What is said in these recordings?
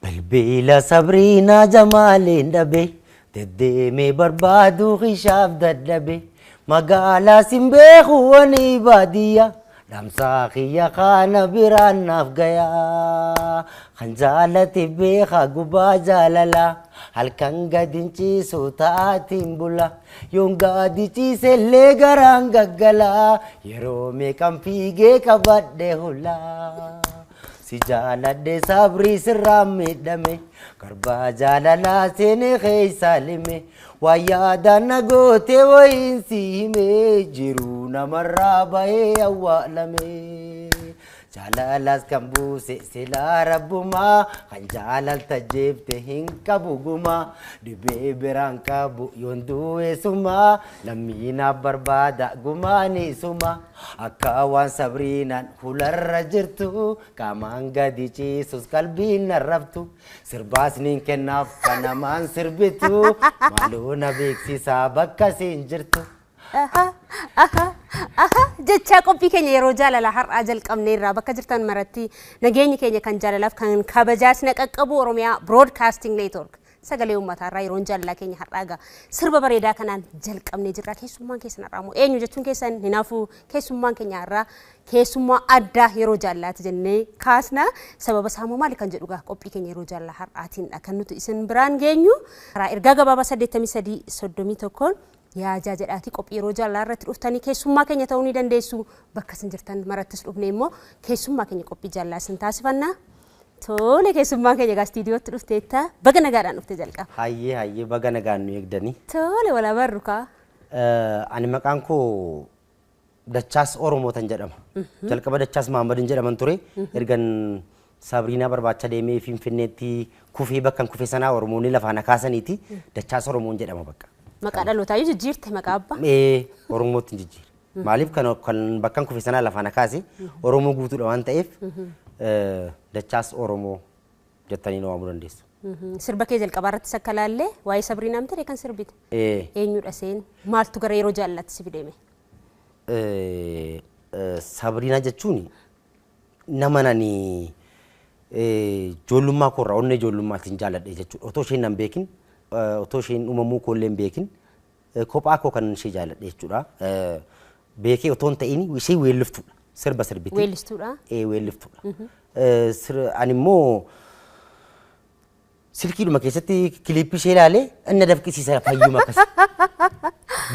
Bilbila Sabriinaa Jamaaliin dhabe, deddeemee barbaadu hishaaf dadhabe, magaalaa sin beeku wani baadiyyaa, dhamsaa kiyya kana biraan naaf gayaa. Kan jaalate beeka gubaa jaalalaa, halkan gadi hin ciisu ta'aatiin bula, yoon gadi ciisellee garaan gaggalaa, yeroo meeqan fiigee qabadhe hulaa. Si jaaladhe sabrii sirraa miidhame, garbaa jaalalaa seenee keessa lime, waa yaadaan na goote wayiin si hime, jiruu namarraa bahee awwaalame. Jaalalaas kan buuse silaa rabbumaa, kan jaalalta jeefte hin qabu gumaa, dhibee biraan qabu yoon du'e sumaa, lammiinaaf barbaada gumaani suma, akka waan sabriinaan fuularra jirtu, qaamaan gadi ciisus qalbiin narrabtu, sirbaas niin kennaaf kan namaan sirbitu, maaloo na beeksisaa bakka siin jirtu. Jecha qophii keenya yeroo jaalalaa har'aa jalqabne irraa bakka jirtan maratti nageenyi keenya kan jaalalaaf kan kabajaas na qaqqabu. Oromiyaa Broadcasting Network sagalee uummataa irraa yeroon jaalalaa keenya har'aa egaa sirba bareedaa kanaan jalqabnee jirra. Keessummaan keessan har'aa immoo eenyu jechuun keessan hinaafu, keessummaan keenya har'aa keessummaa addaa yeroo jaalalaati jennee kaasna. Sababa isaa immoo maali kan jedhu egaa qophii keenya yeroo jaalalaa har'aatiinidha kan nuti isin biraan geenyu. Karaa ergaa gabaabaa 83 31 yaajaa jedhaati qophii yeroo jaalalaa irratti dhuftanii keessummaa keenya ta'uu ni dandeessu. Bakka isin jirtan marattis dhufne immoo keessummaa keenya qophii jaalalaa isin taasifanna. Tole, keessummaan keenya egaa istiidiyootti dhufteetta. Baga nagaadhaan dhufte jalqaba. Hayyee hayyee, baga nagaan nu eegdanii. Tole, wal abarru kaa. Ani maqaan koo Dachaas Oromootan jedhama. Jalqaba Dachaas Mahammadin jedhaman ture. Ergan Sabriinaa barbaacha deemee Finfinneetti kufee bakka kufee sanaa Oromoonni lafaa na kaasaniiti Dachaas Oromoon jedhama bakka. Maqaa dhalootaa jijjiirte, maqaa abbaa? Ee, Oromootti hin jijjiire. Maaliif kan bakka kufe sanaa lafaa na kaase Oromoo guutuudha waan ta'eef Dachaas Oromoo jettanii na waamuu dandeessu. Sirba kee jalqabaa irrattis akka laallee waa'ee Sabriinaa miti kan sirbite? Ee. Eenyudha seen? Maaltu gara yeroo jaalalaatti si fideme? Sabriinaa jechuun nama nani ijoollummaa koorraa onnee ijoollummaatti jaalladhe jechuudha. Otoo isheen nan beekin, otoo isheen uumamuu koollee hin beekin, kophaa koo kan ishee jaalladhe jechuudha. Beekee otoo hin ta'in ishee weelliftuudha. Sirba sirbiti. Weellistuudha? Ee, weelliftuudha. Ani immoo silkiidhuma keessatti kiliippii ishee ilaalee inni dafqisiisa fayyuma akkas.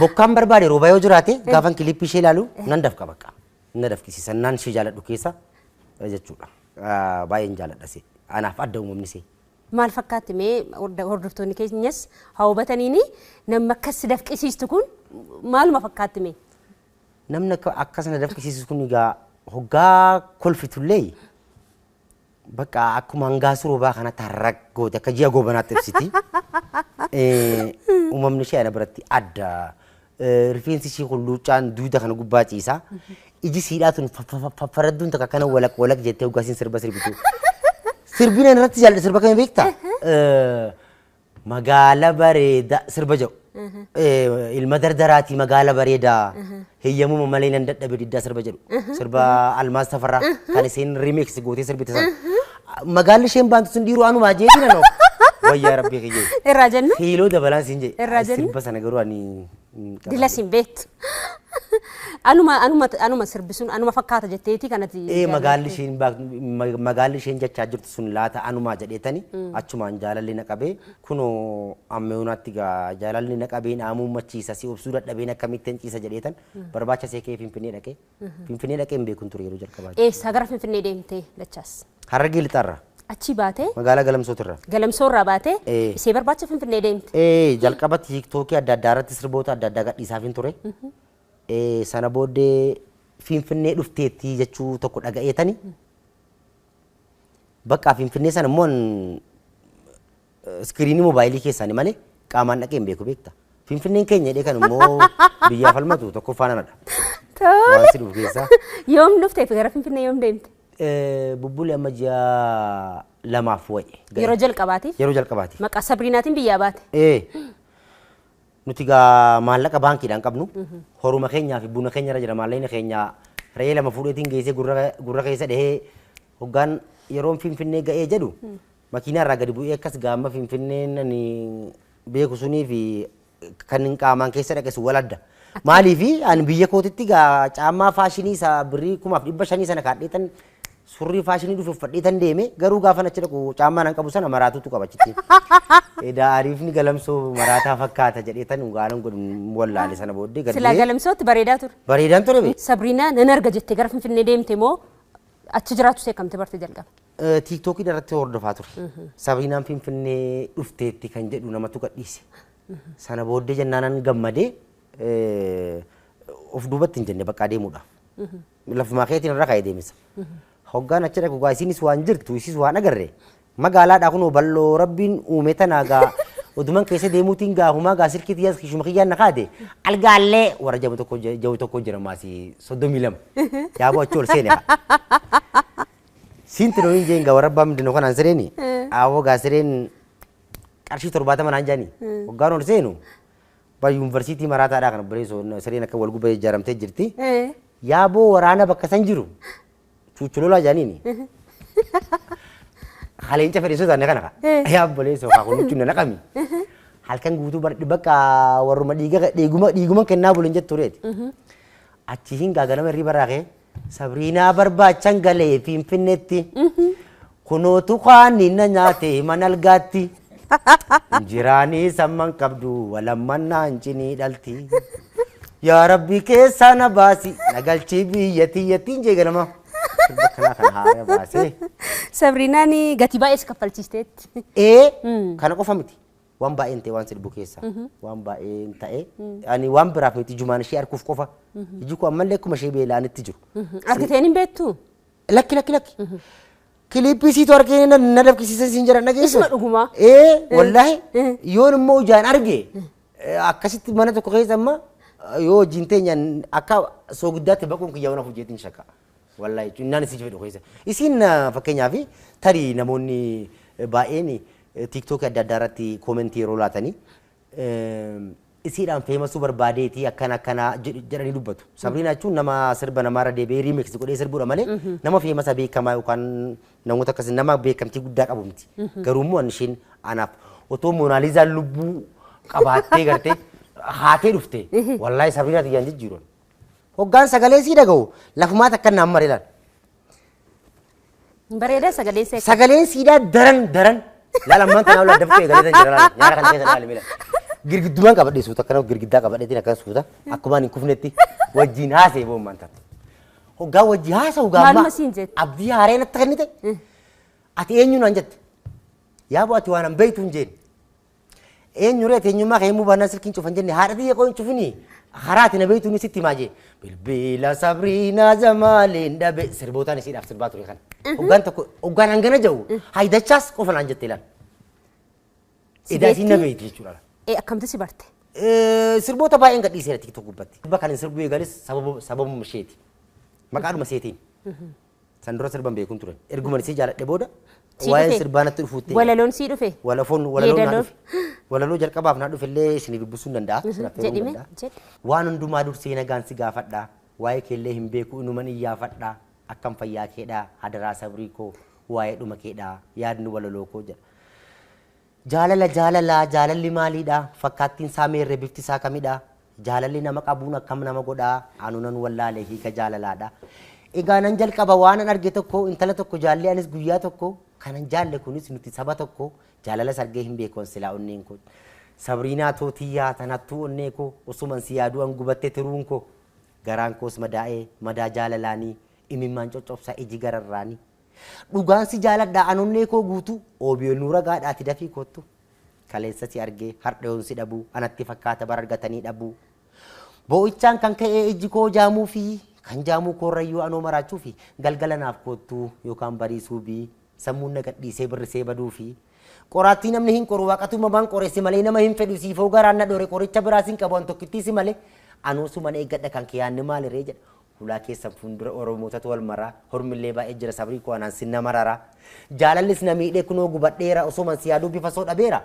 Bokkaan barbaade rooba yoo jiraate gaafan kiliippii ishee ilaalu nan dafqa bakka. Inni dafqisiisa naan ishee jaalladhu keessa jechuudha. Baay'een jaalladha see. Anaaf adda uumamni see. Maal fakkaatti mee, hordoftoonni keenyas haa hubataniini, namni akkas si dafqisiistu kun maaluma fakkaatti mee? Namni akkas na dafqisiisu kun egaa hoggaa kolfitullee bakka akkuma hangaasuu roobaa kanatti harraq goote, akka ji'a goobanaatti ibsiti. Uumamni ishee ana biratti adda. Rifeensi ishee kun luuccaan duuda kana gubbaa ciisa. Iji siidhaa tun faffaradduun takka akkana walaq walaq jettee hoggaa isiin sirba sirbitu. Sirbina irratti jaalladha sirba kamii beektaa? Magaala bareedaa sirba jedhu. Ilma dardaraatii magaala bareedaa heeyyamuma malee nan dadhabe diddaa sirba jedhu. Sirba Almaaz Tafarraa kan isheen remix gootee sirbite sana. Magaalli isheen baantu sun dhiiruu anumaa jeetii nanoo. Wayyaa rabbii kiyyee. Irraa jennu? Kiiloo dabalaan siin jedhe. Irraa jennu? Sirba sana garuu ani hin qabu. Dilas hin beektu. Anuma sirbi sun anuma fakkaata jetteeti kanatti. Ee, magaalli isheen jechaa jirtu sun laata anumaa jedheetani achumaan jaalalli na qabee, kunoo amma yoonaatti gaa jaalalli na qabeen aamummachiisa si obsuu dadhabeen akkamittiin ciisa jedheetan barbaacha see kee Finfinnee dhaqee. Finfinnee dhaqee hin beekun ture yeroo jalqabaa. Eessaa gara Finfinnee deemtee, Dachaas? Harargee Lixaarraa. Achii baatee? Magaalaa Galamsootirraa. Galamsoorraa baatee? Ee. Isee barbaacha Finfinnee deemte? Ee, jalqaba TikTokii adda addaa irratti sirboota adda addaa gadhiisaafin ture. Sana booddee Finfinnee dhufteetti jechuu tokko dhaga'eetani. Bakka Finfinnee sana immoo iskiriinii moobaayilii keessaani malee qaamaan dhaqee hin beeku beekta. Finfinneen keenya jedhee kan immoo biyyaaf falmatu tokkoffaa nanadha. Waan si dhufu keessaa. Yoom dhuftee gara Finfinnee yoom deemte? Bubbule amma ji'a 2 wayi. Yeroo jalqabaatiif? Yeroo jalqabaatiif. Maqaa Sabriinaatiin biyyaa baate? Nuti gaa maallaqa baankiidhaan qabnu horuma keenyaa fi buna keenya irra jira maallaqni keenya re'ee 2 fuudheetiin geessee gurra keessa dhahee hoggaan yeroon Finfinnee ga'ee jedhu makiinaa irraa gadi bu'ee akkas gaama Finfinneen ani beeku sunii fi kan qaamaan keessa dhaqe sun wal adda. Maaliifi ani biyya kootitti gaa caammaa faashinii isaa birrii 1500 sana kaadheetan surrii faashinii dhufe uffadheetan deeme garuu gaafa achi dhaqu caammaa nan qabu sana maraatutu qaba achitti. Edaa ariifni galamsoo maraataa fakkaata jedheetan gaanan godhu wallaale sana booddee gad Silaa galamsootti bareedaa ture. Bareedaan ture be. Sabriinaa nan arga jettee gara Finfinnee deemte moo achi jiraatu see kamte barte jalqaba? Tiiktookii irratti hordofaa ture. Sabriinaan Finfinnee dhufteetti kan jedhu namatu gadhiise. Sana booddee jennaanan gammadee of duubatti hin jenne bakka deemuudhaaf. Lafumaa keetiin irra kaa'ee deemisa. Hoggaan achi dhaqu gaa isinis waan jirtu isis waan agarre magaalaadhaa kunoo bal'oo rabbiin uume tanaa gaa oduman keessa deemuutiin gaa humaa gaa silkii xiyyaas kishuma kiyyaan na kaate algaallee warra jabu tokko jabu tokko jira maasii 32 yaaboo achi ol seene haa. Siinti noo hin jeen gaa warra abbaa mindinoo kanaan sireeni aawoo gaa sireen qarshii 70 naan jaanii hoggaan ol seenu ba yuunivarsiitii maraataadhaa kan obboleessoo sireen akka wal gubbaa ijaaramtee jirti. Yaaboo waraana bakka san jiru. Chuchulola jaaniini. Haleenca fedhe sodaanne kana ka. Yaa obboleessoo kaa kun jechuun naqami. Halkan guutuu bakka warruma dhiiga dhiiguma dhiiguma kennaa bulan jettu tureeti. Achi hin gaaganama hirriba raaqee Sabriinaa barbaachan galee Finfinneetti. Kunootu kaani na nyaate mana algaatti. Jiraanii samman qabdu walammannaan cinii dhalti. Yaa Rabbi keessaa na baasi na galchii biyya tiyyattiin jee ganama. Sirba kanaa kan haara baasee. Sabriinaan gatii baay'ee si kaffalchiisteetti. Kana qofa miti. Waan baay'een ta'e waan sirbu keessa. Waan baay'een ta'e. Ani waan biraaf miti jumaan ishee arguuf qofa. Iji koo ammallee akkuma ishee beela'anitti jiru. Argiteen hin beektu? Lakki lakki lakki. Kiliippii siitu argee na dafkisiisan siin jedhan dhageessu. Isuma dhugumaa. Wallaahi yoon immoo ijaan arge akkasitti mana tokko keessa amma yoo wajjin teenyaan akka soogiddaatti baquun kiyya waan hojjeetiin shakka. Wallaahi jechuun naan isin fedhu keessa. Isin fakkeenyaaf tarii namoonni baay'een tiiktookii adda addaa irratti koomentii yeroo laatanii isiidhaan feemasuu barbaadeetii akkana akkana jedhanii dubbatu. Sabriinaa jechuun nama sirba namaarra deebi'ee riimiksi godhee sirbuudha malee nama feemasa beekamaa yookaan namoota akkasii nama beekamtii guddaa qabu miti. Garuu immoo ani isheen anaaf otoo Moonaaliizaan lubbuu qabaattee gartee haatee dhufte wallaahi Sabriinaa tiyyaan jijjiiruun. Hoggaan sagalee sii dhaga'u lafumaa takka naan mare laal. Bareedaa sagaleen see. Sagaleen siidaa daran daran laal ammaan tanaa laal dafqee eegalee jira laal nyaara kana keessa laal mila. Girgiddumaan qabadhee suuta akkana girgiddaa qabadheetiin akkana suuta akkumaan hin kufnetti wajjin haasa'e boommaan taate. Hoggaa wajjin haasa'u gaammaa Maaluma siin jette? Abdii haaree natti kennite. Ati eenyu naan jette? Yaaboo ati waan an beektu hin jeen. Eenyu ree ati eenyummaa kee himuu baannaan silkiin cufan jenne haadha xiyya koo hin cufinii. Karaa ati na beektu ni sitti himaa jee. Bilbila Sabriinaa Jamaaliin dhabe sirbootaan isiidhaaf sirbaa ture kana. Hoggaan tokko hoggaan hangana jedhu haayidachaas qofa naan jette ilaal. Edaa isiin na beekti jechuudha. Akkamtu si barte? Sirboota baay'een gadhiiseera TikTok gubbaatti. Sirba kan hin sirbuu eegalis sababuma isheeti. Maqaadhuma isheetiin. San dura sirban beekuun ture. Erguma isii jaaladhe booda waa'een sirbaa natti dhufuutti. Walaloon sii dhufe? Walaloon naa dhufe. Walaloo jalqabaaf naa dhufe illee isinii dubbisuu hin danda'a. Isin affeeruu hin Jedhime, danda'a. jedhi. Waan hundumaa dursee nagaan si gaafadha. Waa'ee keellee hin beeku inuman iyyaafadha. Akkam fayyaa keedhaa hadaraa sabrii koo waa'ee dhuma keedhaa yaadni walaloo koo jedha. Jaalala jaalala jaalalli maaliidha? Fakkaattiin isaa meerre bifti isaa kamidha? Jaalalli nama qabuun akkam nama godhaa? Anunan wallaalee hiika jaalalaadha. Egaa nan jalqaba waan an arge tokko intala tokko jaallee anis guyyaa tokko kanan jaalle kunis nuti saba tokko jaalalas argee hin beeku silaa onneen koo. Sabriinaa tootiyyaa tanattuu onnee koo osuman si yaaduu an gubatte tiruun koo garaan koos madaa'ee madaa jaalalaanii imimmaan coccobsaa iji gararraanii. Dhugaan si jaaladhaa an onnee koo guutuu oobiyoon nuura gaadhaati dafii kottu. Kaleessa si argee hardheeyoon si dhabuu anatti fakkaata bara argatanii dhabuu. Boo'ichaan kan ka'ee iji koo jaamuu fi kan jaamuu koorrayyuu anoo maraachuu fi galgala naaf kottuu yookaan bariisuu fi sammuun na gadhiisee birrisee baduu fi qoraattii namni hin qoru waaqatu mamaan qoreessi malee nama hin fedhu siifoo garaan na dhoore qoricha biraas hin qabu an tokkittiisi malee Anuu suman eeggadha kan kiyyaanni maaliree jedha. Hulaa keessan fuuldura Oromootatu wal maraa hormillee baay'ee jira sabrii koo anaan sinna mararaa. Jaalallis na miidhee kunoo gubadheera osoo si yaaduu bifa soo dhabeera.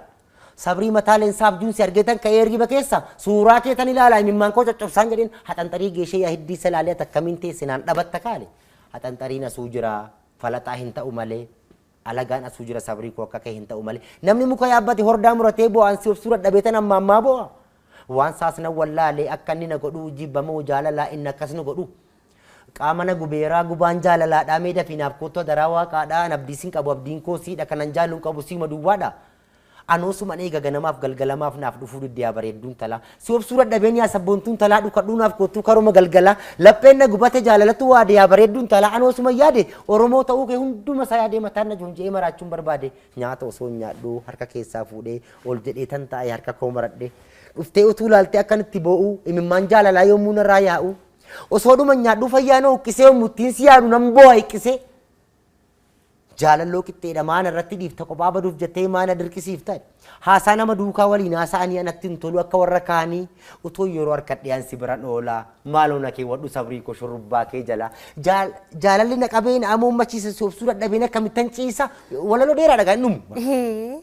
Sabrii mataa leensaa abjuun si argeetan ka'ee hirriba keessa suuraa keetan ilaalaa imimmaan koo coccobsaan jedheen haxanxarii geeshee yaa hiddii salaalee akkamiin teesse naan dhabatta kaale. Haxanxariin asuu jira falaxaa hin ta'u malee. Alagaan asuu jira sabrii koo akka ka'e hin ta'u malee. Namni muka yaabbate hordaa muratee bo'aan si obsuu dadhabeetan amma ammaa bo'a. Waan saasna wallaalee akka inni na godhuu jibbamoo jaalalaa inni akkas nu godhu. Qaama na gubeeraa gubaan jaalalaadhaa mee dafiinaaf koottoo daraa waaqaadhaa abdii siin qabu abdiin koo siidha kanan jaaluun qabu siima duwwaadha. Anoo suman eega ganamaaf galgalamaaf naaf dhufuu diddiyaa bareedduun talaa. Si obsuu dadhabeen yaa sabboontuun talaa dhukadhuu naaf kootuu karuma galgalaa. Lapheen na gubate jaalalatu waade yaa bareedduun talaa anoo suman yaade Oromoo ta'uu kee hunduma isaa yaadee mataan na joonja'ee maraachuun barbaade. Nyaata osoo hin nyaadhuu harka keessaa fuudhee ol jedhee tan taa'ee harka koo maradhee. Dhuftee utuu laaltee akkanitti boo'uu imimmaan jaalalaa yommuu narraa yaa'u. Osoo dhuma nyaadhuu fayyaa na huqqisee yommuu ittiin si yaadu nan boo'a hiqqisee. Jaalalloo qixxeedha maana irratti dhiifta kophaa baduuf jettee maana dirqisiifta. Haasaa nama duukaa waliin haasa'anii anatti hin tolu akka warra kaanii utoo yeroo harka dhiyaan si biran oolaa maaloo na keewwadhu sabrii koo shurrubbaa kee jalaa. Jaalalli na qabeen amoommachiisa si obsuu dadhabeen akkamittan ciisa walaloo dheeraadha kan hin dhumu.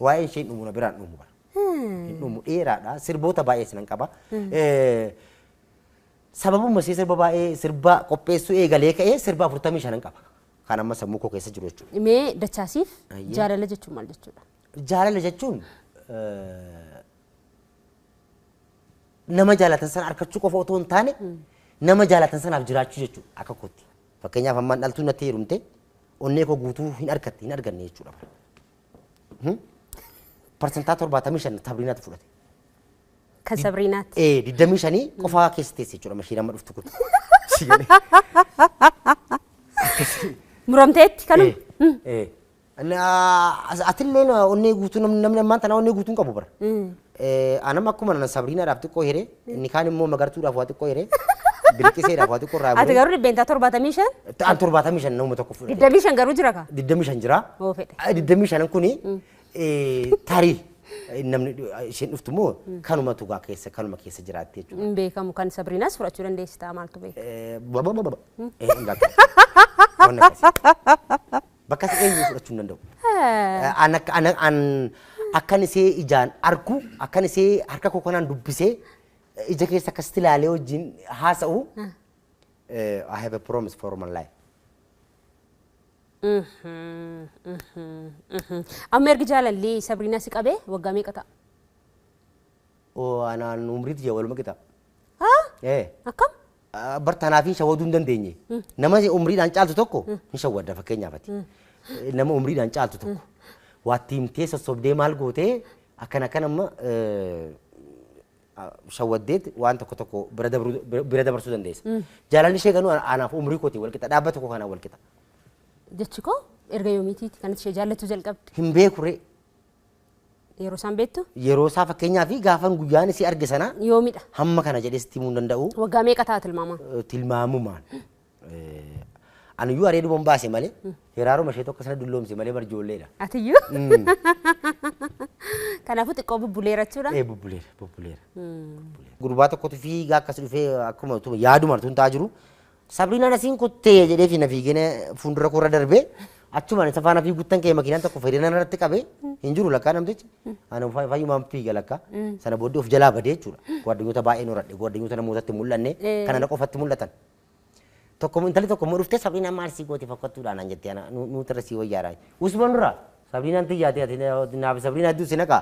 Waa'ee ishee hin dhumu na biraan dhumu. Hin dhumu dheeraadha sirboota baay'ee sinan qaba. Sababuma ishee sirba baay'ee sirba qopheessuu eegalee ka'ee sirba 45 qaba. Kan amma sammuu koo keessa jiru jechuudha. Mee dachaasiif jaalala jechuun maal jechuudha? Jaalala jechuun nama jaalatan sana argachuu qofa otoo hin taane nama jaalatan sanaaf jiraachuu jechuudha akka kootti. Fakkeenyaaf ammaan dhaltuu natti heerumte onnee koo guutuu hin argatte hin arganne jechuudha. 75% Sabriinaatu fudhate. Kan Sabriinaati? 25 qofaa keessa teesse jechuudha mashiin amma dhuftu kun. Muramteetti kanuma? Atillee onnee guutuu namni ammaan tana onnee guutuu hin qabu bara. Anam akkuma nan Sabriinaadhaaf xiqqoo hiree inni kaan immoo magartuudhaaf waa xiqqoo hiree bilqiseedhaaf waa xiqqoo irraa Ati garuu 75%? An 75 nama tokko fudhate. 25 garuu jira kaa? 25 jira. Hoo fedhe. 25 kuni tarii namni isheen dhuftu immoo kanuma tugaa keessa kanuma keessa jiraatti jechuudha. Hin beekamu kan Sabriinaas fudhachuu dandeessi ta'a maaltu beeka? Bakka isa eenyu fudhachuu hin danda'u. Akkan isee ijaan argu akkan isee harka koo kanaan dubbisee ija keessa akkasitti ilaalee wajjin haasa'u I have a promise for my life. Amma ergi jaalalli Sabriinaa si qabee waggaa meeqa ta'a? Anaan umriitu jira waluma qixa. Akkam? Bartaanaaf hin shawwaduu hin dandeenye. Nama umriidhaan caaltu tokko hin shawwadda fakkeenyaaf ati. Nama umriidhaan caaltu tokko. Waatti himtee sossobdee maal gootee akkana akkan amma shawwaddeet waan tokko tokko bira dabarsuu dandeessa. Jaalalli ishee ganuu anaaf umrii kootiin wal qixa dhaabbata koo kanaan wal qixa. Jechi koo erga yoomiitiiti kan ishee jaallatu jalqabde? Hin beeku ree. Yeroo isaan beektu? Yeroo isaa fakkeenyaaf gaafan guyyaan isii arge sana. Yoomidha? Hamma kana jedhee sitti himuu hin danda'u. Waggaa meeqa ta'a tilmaamaa? Tilmaamumaan. Aniyyuu areeduma baase malee hiraaruma ishee tokko sana dulloomse malee barjoolleedha. Atiyyuu? Kanaafuu xiqqoo bubbuleera jechuudha? Bubbuleera bubbuleera. Gurbaa tokkotu fiigaa akkas dhufee akkuma yaaduma tun ta'a jiru. Sabriinaan asiin kuttee jedhee fi na fiigee fuuldura koorra darbee achumaan isa faana fiiguttan ka'e makiinaan tokko fedhina irratti qabee hin jiru lakkaa namtichi. Ani fayyumaan fiiga lakkaa. Sana booddee of jalaa badee jechuudha. Gwaddinyoota baay'een horadhe gwaddinyoota namootatti mul'anne kana na qofatti mul'atan. Tokko intalli tokko immoo dhuftee Sabriinaan maal sii gooti fokkattuudhaan naan jettee ana nuutu irra sii wayyaadha. Usuma nurraa Sabriinaan xiyyaate ati naaf Sabriinaa hedduu si naqaa.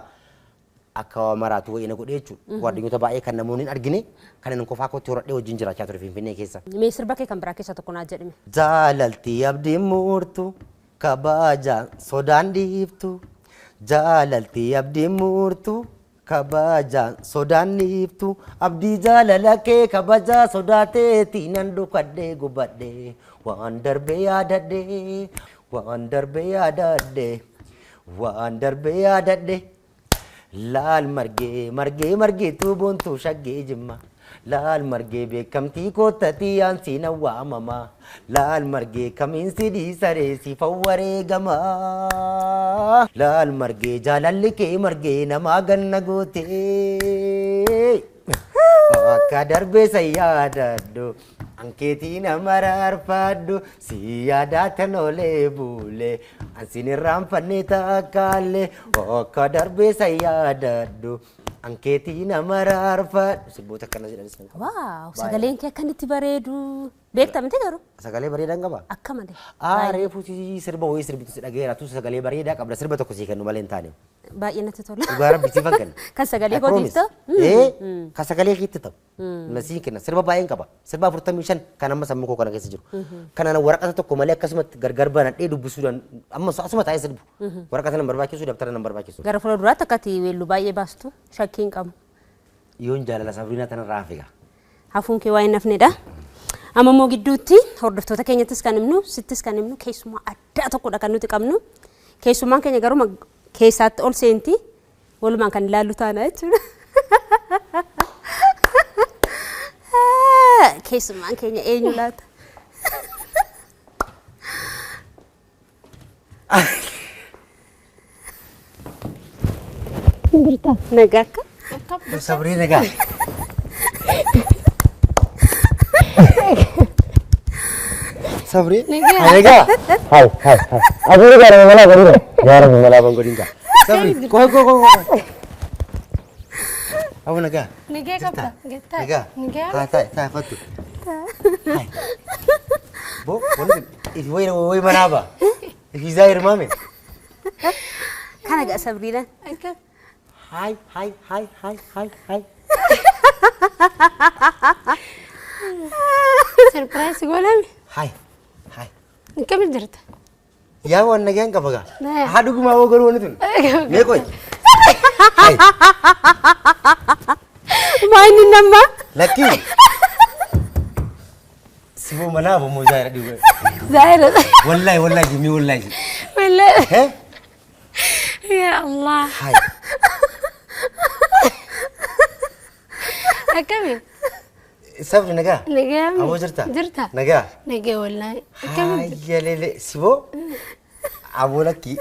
Akka maraatu wayii na godhee jechuudha. Gwaddinyoota baay'ee kan namoonni hin argine kan inni qofaa kootti horadhee wajjin jiraachaa ture Finfinnee keessa. Mee sirba kee kan biraa keessaa tokko naa jedhime. Jaalalti abdiin murtu kabaja sodaan dhiiftu. Jaalalti abdiin murtu kabaja sodaan dhiiftu. Abdii jaalala kee kabaja sodaateeti nan dhukadhee gubadhee waan darbee yaadadhee waan darbee yaadadhee waan darbee yaadadhee. Laal margee margee margeetu boontuu shaggee jimma. Laal margee beekamtii kootatii aansi na waamama. Laal margee kamiin si dhiisaree si fawwaree gamaa. Laal margee jaalalli kee margee namaa ganna gootee. Akka darbee san yaadadhu. Ankeetii nama raarfadhu. Si yaadaatan oolee buule. Ansin irraanfanne takkaalle. Akka darbee san yaadadhu. Ankeetii nama raarfadhu. Sirboota akkana jedhanis kan qaba. Waaw, sagaleen kee akkanitti bareedu. Beekta miti garuu? Sagalee bareedaa hin qabaa? Akka malee. Aa, reefu si sirba wayii sirbitu si dhageera. Tu sagalee bareedaa qabda. Sirba tokko sii kennu malee hin taane. Baay'ee natti tola. Dhugaa rabbi siif kenna. Kan sagalee kootiif ta'u? Ee, kan sagalee keetti ta'u. Na sii kenna. Sirba baay'een qaba. Sirba 45 kan amma sammuu koo kana keessa jiru. Kana waraqata tokko malee akkasumatti gargar banadhee dubbisuudhaan amma asuma taa'ee sirbu. Waraqata nan barbaachisu, dabtara nan barbaachisu. Gara fuula duraatti akka ati weelluu baay'ee baastu shakkii hin qabu. Yoon jaalala Sabriinaa tanarraa hafe gaa. Hafuun kee waa hin hafnedha. Amma immoo gidduutti hordoftoota keenyattis kan himnu, sittis kan himnu, keessummaa addaa tokkodha kan nuti qabnu. Keessummaan keenya garuu keessaatti ol seenti, walumaan kan ilaallu taana jechuudha. Keessummaan keenya eenyu laata? Birtaa nagaa akka? Sabriina gaa. Sabri. Nagaa. Hai hai hai. Aduh, gaara malaa godina. Gaara malaa ban godina. Sabri. Koi koi koi koi. Abu nagaa. Nigee qabda. Gettaa. Nagaa. Nigee. Haa, taa'e taa'e fattu. Hai. Bo, wanti ifi wayi wayi manaa ba. Ifi zaahir maame. Kana gaa Sabriinaan. Akka. Hai hai hai hai hai hai. Surprise godhame. Hai hai. Akkamitti jirta? Yaa, waan nagaan qaba gaa. Naa. Haa, dhugumaa hoo garuu wanti tun. Mee qoy. Hai. Maa inni nammaa? Lakkii. Siboo manaa moo zaahira dhibee? Zaahira. Wallahi wallahi jimii wallahi. Wallahi. Hee? Ya Allah. Hai. Akkami? Sabri, nagaa. Nigee. Aboo, jirta? Jirta. Nagaa. Nigee wallahi. Akkamitti? Hayya lele siboo. Aboo, lakkii.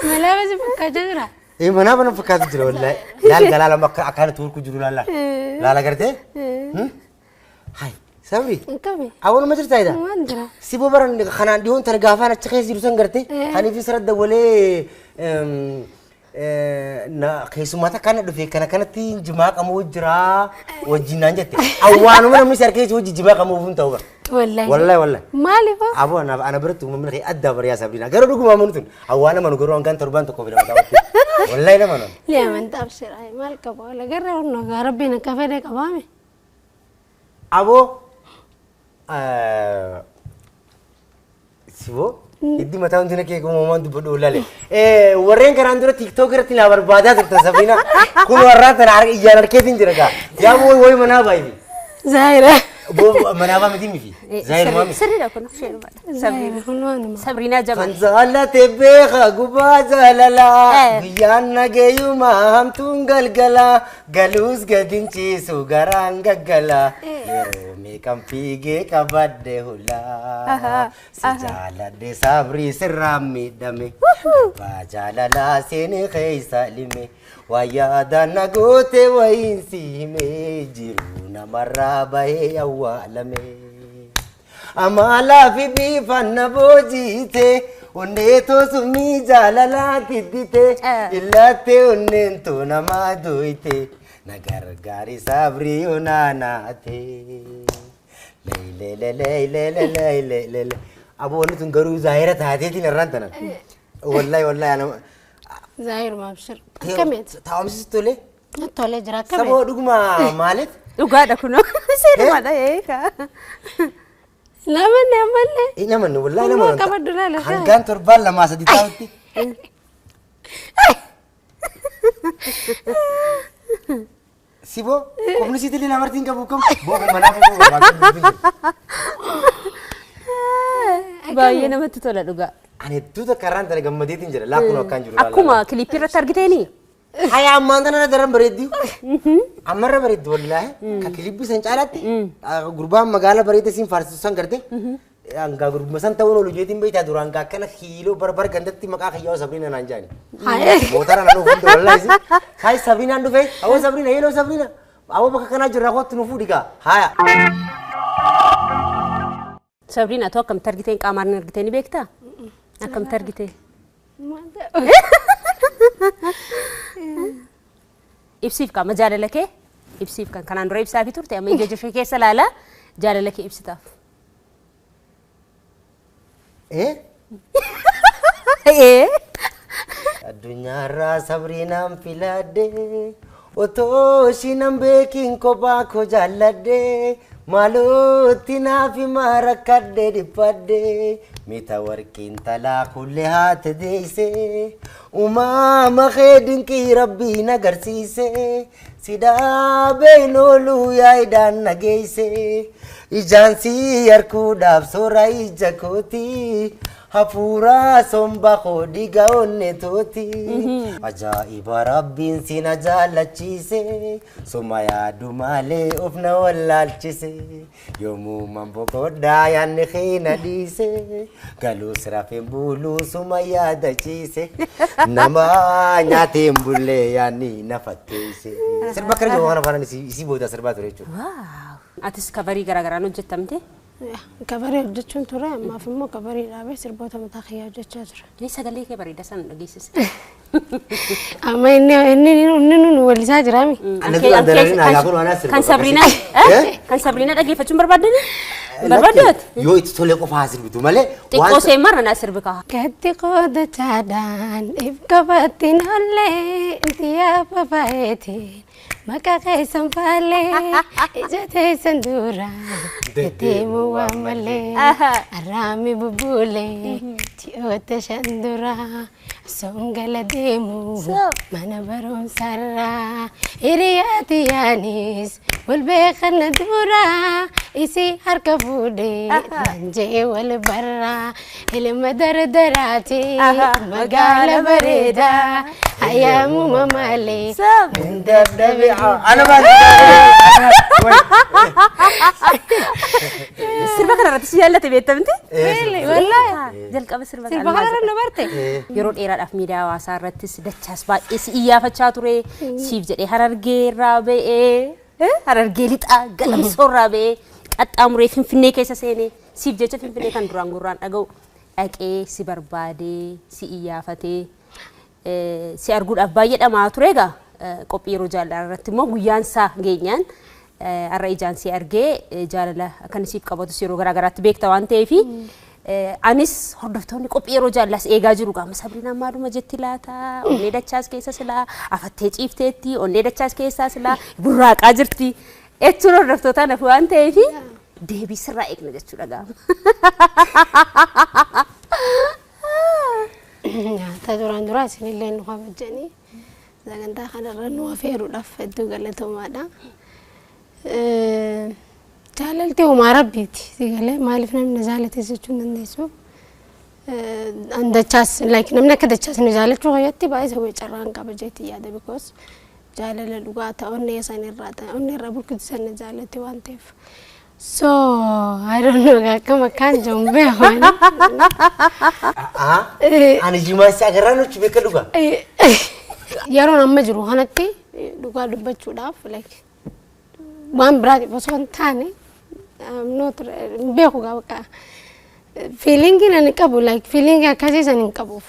Malaa basi fakkaachaa jira. Ee, manaa bana fakkaatu jira wallahi. Laal galaa lama akka akkaanatti hurku jiru laala. Laala gartee? Hai. Sabri. Akkami? Aboo, nama jirtaa jedha? Waan jira. Siboo baran kanaan dhiyoon tana gaafaan achi keessa jiru san gartee? Kaniif sirra dawwalee na keessummaa takkaan na dhufe kana kanatti jimaa qamoo jira wajjin naan jette. Awwaanuma namni si harkee wajjin jimaa qamoo hin ta'u bara. Wallahi. Wallahi wallahi. Maaliif? Aboo, ana biratti uumamni kee adda bariyaa Sabriina. Garuu dhugumaa manu tun awwaana manu garuu hangaan torbaan tokko fida mataa wajjin. Wallahi nama nu. Ni amantaa abshira. Maal qaba? Wala garee hunna rabbiin akka fedhe qabaame. Aboo, siboo hiddi mataa hundina kee uumamaan dubbadhu laale. Warreen kanaan dura TikTok irratti na barbaadaa turtan Sabriina. Kun warraan tana iyyaan harkeetiin jira gaa. Yaa boo, wayi manaa baay'ee. Zaahira. Boo, manaa baa miti mifi. Zaahir maami. Sirriidha kun ishee dhumaadha. Zaahira kun waanuma. Sabriinaa Jamal. Kan jaalate beeka gubaa jaalalaa, guyyaan nageeyuma hamtuun galgalaa, galuus gadin ciisu garaan gaggalaa, yeroo meeqan fiigee qabadde hulaa, si jaaladhe sabrii sirraan miidhame, abbaa jaalalaa seeni keessa lime, waa yaadaan na goote wayiin si hime, jiru namarraa bahee awwaalame. Amaalaa fi bifaan na boojite, onnee toosumii jaalalaa diddite, illaattee onneen too namaa doyte, na gargaari sabrii onaanaate. Leelelelelelelelele. Aboo, wanni tun garuu zaahira taateetiin irraan tanan. Wallahi wallahi ana. Zaahiruma abshir. Akkamitti? Taa'umsi tolee. Tolee jira, akkamitti? Saboo, dhuguma maaliif? Dhugaadha kunoo. Sirriidha eegaa. Namanne ammallee. Namanne wallahi Kunoo nama. qabaddu laala. Hangaan torbaan lamaa sadi taa'utti. Siboo, qofni siitillee namartiin qabu kam? Boo, manaa fuudhuu barbaadu. Baay'ee namatti tola dhugaa. Ani hedduu takka irraan tana gammadeetiin jira. Laa, kunoo akkaan jiru. Akkuma kilippii irratti argiteeni. Haya, ammaan tana daran bareeddi. Ammarra bareeddi wallaahi. Ka kilippii san caalaatti gurbaan magaala bareeda siin faarsisu san garte. Hangaa gurbuma san ta'uun oolu jeetiin beektaa duraan gaa akkana kiiloo barbar gandatti maqaa kiyyaa Sabriina naan jaani. Mootara naan dhufu hunda wallaahi. Hayi Sabriinaan dhufe, awwa Sabriina, yeeloo Sabriina. Awwa bakka kanaa jirra kootti nu fuudhi gaa. Haya. Sabriina atoo akkamitti argiteen qaamaan argitee ni beektaa? Akkamitti argitee? Ibsiif qaama jaalala kee ibsiif kan kanaan dura ibsaafii turte amma ija ishee keessa ilaalaa jaalala kee ibsitaaf. Eh? Ee. Addunyaarraa Sabriinaan filadhe otoo ishiin hin beekin kophaa koo jaalladhe maalootti naaf himaa rakkadhe dhiphadhe mita warqiin talaa kullee haate deeyse uumama kee dinqii rabbiin agarsiise si dhaabeen ooluu yaadaan nageeyse ijaan si harkuudhaaf soora ija kooti. Hafuura somba koo dhiiga onne tooti. Ajaa'iba rabbiin si na jaalachiise. Soma yaadu malee of na wallaalchise. Yoomumaan boqodhaa yaadni kee na dhiise. Galuus rafeen buluu suma yaadachiise. Nama nyaatee hin bulle yaadni na fakkeesse. Sirba akkana jiru waan afaan isii booda sirbaa ture jechuudha. Waaw. Atis kabarii garaagaraan hojjettamte? Kabarii hojjechuun ture ammaaf immoo kabarii dhaabee sirboota mataa kiyyaa hojjechaa jira. Ni sagalee kee bareeda sana dhageessise. Amma inni inni inni nu wallisaa jiraami. Ana duraan darariin aadaa kun waan sirba Kan Sabriinaa Eh? kan Sabriinaa dhageeffachuun barbaaddani? Barbaaddooti? Yoo itti tole qofaa sirbitu malee Xiqqoo seemarra naa sirbi kaa. Gatti qoodachaadhaan if qabattiin ollee inti yaaba baay'eetiin maqaa keessan faalee ija teessan dura deddeemuu waan malee arraami bubbuulee ji'oota shan dura osoon gala deemu mana barumsaarraa hiriyaati yaanis wal beekanna dura isii harka fuudhee lanjee wal barraa ilma dardaraati magaala bareedaa ayyaamuma malee. Ana maal? Sirba kana irratti si jaallate beektamte? Wallaahi. Jalqaba sirba Sirba kana irra nu barte. Yeroo dheeraadhaaf miidiyaa hawaasaa irrattis dachaas baay'ee si iyyaafachaa ture. Siif jedhee harargee irraa ba'ee harargee lixaa galamsoo irraa ba'ee qaxxaamuree finfinnee keessa seenee siif jecha finfinnee kan duraan gurraan dhaga'u dhaqee si barbaadee si iyyaafatee si arguudhaaf baay'ee dhamaa ture egaa qophii yeroo jaalalaa irratti immoo guyyaan isaa geenyaan har'a ijaan si argee jaalala akkan siif qabatus yeroo garaa garaatti beekta waan ta'eefi anis hordoftoonni qophii yeroo jaalalaas eegaa jiru gaama Sabriinaan maaluma jetti laata onnee dachaas keessa silaa afattee ciifteetti onnee dachaas keessaa silaa burraaqaa jirti jechuun hordoftootaan hafu waan ta'eefi deebii sirraa eegna jechuudha gaama. Nyaata duraan duraa isinillee nu kabajanii sagantaa kanarra nu affeeruudhaaf hedduu galatoomaadha. Jaalalti uumaa rabbiiti. Sigalee maaliif namni na jaalate jechuu hin dandeessu. An dachaas like namni akka dachaas nu jaalachuu fayyatti baay'ee isa carraan qaba jeetti yaada because jaalala dhugaa ta'a onnee san irraa ta'a onnee irraa burkutu san na jaalate waan ta'eef. So I don't know akkam akkaan jiru beeku. Ani jimaa si agarraan nuti beeka dhugaa. Yeroon amma jiru kanatti dhugaa dubbachuudhaaf like waan biraatiif osoo hin taane not hin beeku gaa bakka feelingiin ani qabu like feelingii akkasii san hin qabuuf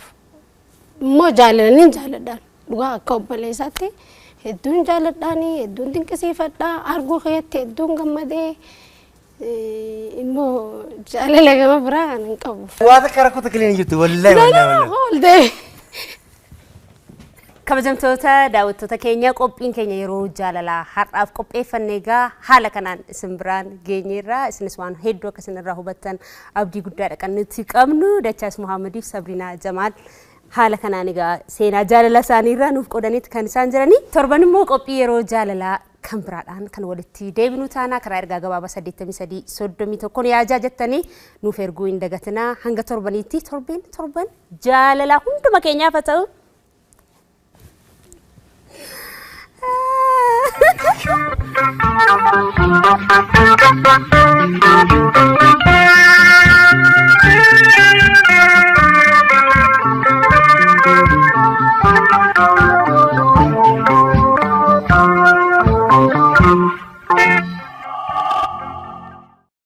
immoo jaalalanii jaaladhaan dhugaa akka obboleessaatti hedduun jaaladhaanii hedduun dinqisiifadhaa arguu keetti hedduun gammadee immoo jaalala gama biraa kan hin qabu. Waa takka rakkoo takka illee hin jirtu wallaahi wallaahi wallaahi. Hooltee. Kabajamtoota daawwattoota keenya qophiin keenya yeroo jaalalaa har'aaf qopheeffanne egaa haala kanaan isin biraan geenyeerra isinis waan hedduu akka isin irraa hubattan abdii guddaadha kan nuti qabnu Dachaas Muhammadiif Sabriinaa Jamaal haala kanaan egaa seenaa jaalala isaaniirraa nuuf qoodanitti kan isaan jiranii torban immoo qophii yeroo jaalalaa kan biraadhaan kan walitti deebinu taanaa karaa ergaa gabaabaa 83 31 yaajaa jettanii nuuf erguu hin dagatinaa hanga torbaniitti torbeen torban jaalalaa hunduma keenyaaf haa ta'u. Thank you.